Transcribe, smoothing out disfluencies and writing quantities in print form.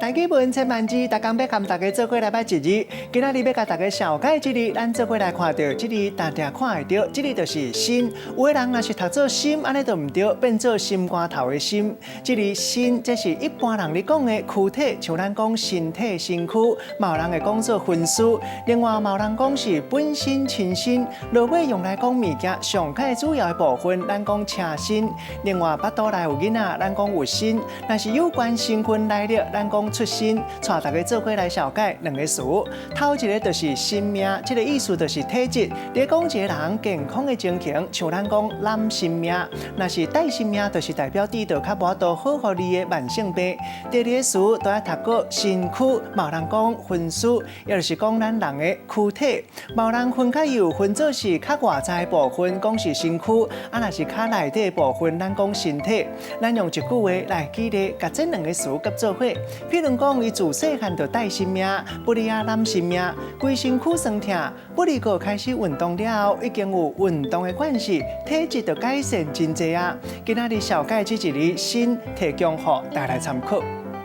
台語文千萬字，逐工欲共大家做伙來捌一字。今仔日欲共大家紹介這字，咱做伙來看著這字，定定看會著，這字就是心。有的人若是讀做心，按呢就毋對，變做心肝頭的心。這字身，這是一般人咧講的軀體，像咱講身體、身軀，嘛有人會講做分屍。另外嘛有人講是本身、親身。落尾用來講物件上蓋主要的部分，咱講車身。另外腹肚內有囡仔，咱講有身。若是有關身份來歷，咱講出身。帶大家做伙來紹介兩個詞。頭一個就是身命，這個意思就是體質。咧講一個人健康的情形，像咱講攬身命。若是帶身命，就是代表得著較無法度好予你的慢性病。第二個詞都愛讀過身軀，嘛有人講分屍，也就是講咱人的軀體。嘛有人分較幼，分做是較外在的部分，講是身軀；啊，若是較內底的部分，咱講身體。咱用一句話來舉例，共這兩個詞結做伙。譬如講，伊自細漢就帶身命，不離啊攬身命，規身軀酸痛，不離過開始運動了後，已經有運動的關係，體質就改善真濟啊。今仔日紹介這一字身，提供予大家來參考。